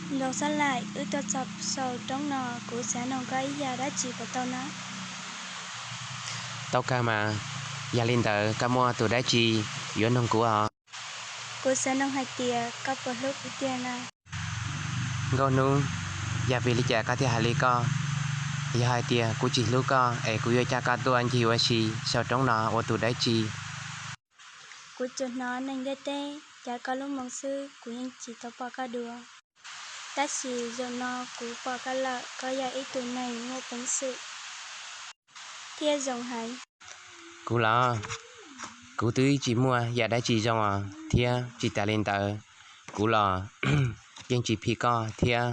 Nraug Xab Laim, wb tuaj txog saum roob no, kuv xav noog koj ib yam dab tsi puas tau na? Tau kawg mas, yog li ntawd koj muaj tus dab tsi yuav noog kuv os? Kuv xav noog hais tias koj puas hlub kuv tiag na? Nkauj Hnub, yog vim li cas koj thiaj hais li ko? Yog hais tias kuv tsis hlub koj es kuv yuav coj koj tuaj ncig ua si saum roob no ua tus dab tsi? Kuv tsuas hnov neeg ntiaj teb cav koj lub moo xwb, kuv yeej tsis tau pom koj dua. Tab sis zaum no kuv pom koj lawm, koj yog ib tug neeg muaj peev xwm thiab zoo heev. Kuv los, kuv twb tsis muaj yam dab tsi zoo os, thiab tsis tas li ntawd, kuv los yeej tsis phim koj thiab.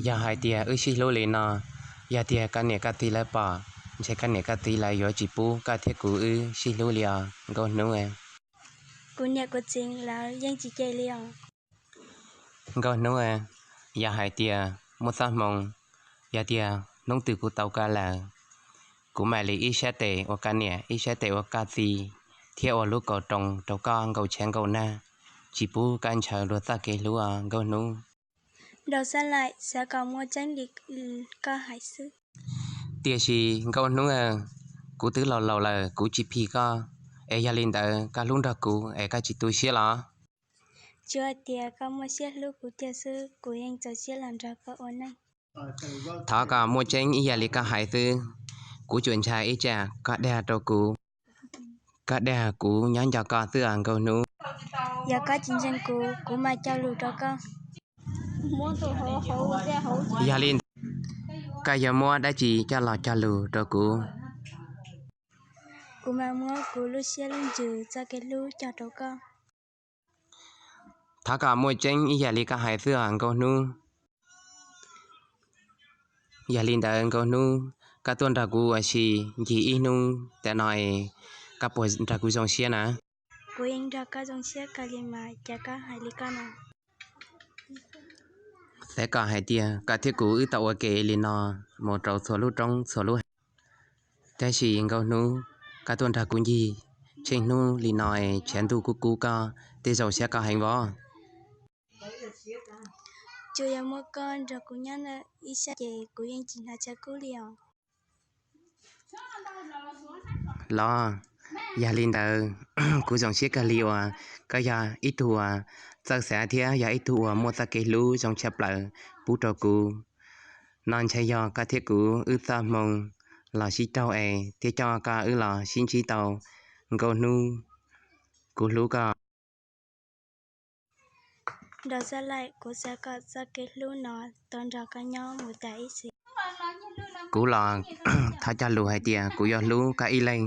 Yog hais tias wb sib hlub li no, yog tias koj niam koj txiv lawv pom, ntshe koj niam koj txiv lawv yuav tsis pub koj thiab kuv wb sib hlub li os Nkauj Hnub. Kuv niam kuv txiv lawv yeej tsis cem li os. Nkauj Hnub, yog hais tias muaj txoj hmoo, yog tias hnub twg kuv tau koj lawm, kuv mam li ib sab tes ua koj niam, ib sab tes ua koj txiv, thiab ua lub kaus roos rau koj nkaum tshav nkaum nag, tsis pub koj ntshaw dua txoj kev hlub os Nkauj Hnub. Nraug Xab Laim, xav kom muaj tseeb li koj hais xwb. Tiam sis Nkauj Hnub, kuv twb laus laus lawm, kuv tsis phim koj, es yog li ntawd koj hlub nrog kuv es koj tsis tu siab los? Tsuas hais tias koj muaj siab hlub kuv tiag xwb, kuv yeej txaus siab los nrog koj ua neej. Thov kom muaj tseeb ib yam li koj hais xwb, kuv tsuas ntshai ib tsam koj dag rau kuv, koj dag kuv nyob nco koj xwb os Nkauj Hnub. Yog koj tsis ntseeg kuv, kuv mam cog lus rau koj. Yog li ntawd, koj yuav muab dab tsi coj los cog lus rau kuv? Kuv mam muab kuv lub siab lub ntsws txoj kev hlub cog rau koj. Thov kom muaj tseeb ib yam li koj hais xwb os Nkauj Hnub. Yog li ntawd Nkauj Hnub, koj tuaj nrog kuv ua si ncig ib hnub tam no es koj puas nrog kuv zoo siab na? Kuv yeej nrog koj zoo siab kawg li mas, cas koj hais li koj na? Xav kom hais tias koj thiab kuv wb tau ua ke li no mus rau txhua lub roob txhua lub hav. Tab sis Nkauj Hnub, koj tuaj nrog kuv ncig tsheej hnub li no es tshav ntuj kub kub, koj tej zaum xyov koj heev vov. Tsuas yog muaj koj nrog kuv nyob ntawm ib sab ces kuv yeej tsis hnov tshav kub li os. Los, yog li ntawd, kuv zoo siab kawg li uas koj yog ib tug uas txawj xav thiab yog ib tug uas muaj txoj kev hlub zoo tshaj plaws pub rau kuv. No ntshai yog koj thiab kuv wb txoj hmoo los sib raug es thiaj coj koj wb los sib ntsib tau Nkauj Hnub. Kuv hlub koj. Nraug Xab Laim, kuv xav kom txoj kev hlub no tau nrog koj nyob mus tas ib txhis. Kuv los thov cog lus hais tias kuv yuav hlub koj ib leeg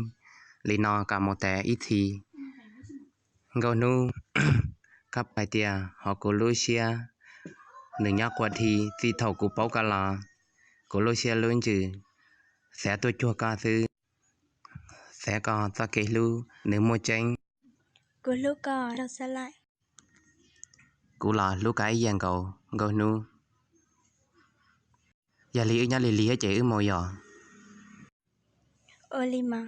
li no kom mus tas ib txhis. Nkauj Hnub, koj hais tias hauv kuv lub siab nws nyob quaj dhi, txij thaum kuv paub koj los kuv lub siab lub ntsws xav tuaj cuag koj xwb, xav kom txoj kev hlub nws muaj tseeb. Kuv hlub koj, Nraug Xab Laim. Kuv los hlub koj ib yam nkaus Nkauj Hnub. Yog li wb nyob lig lig thiab ces wb mus yom. Ua li mas.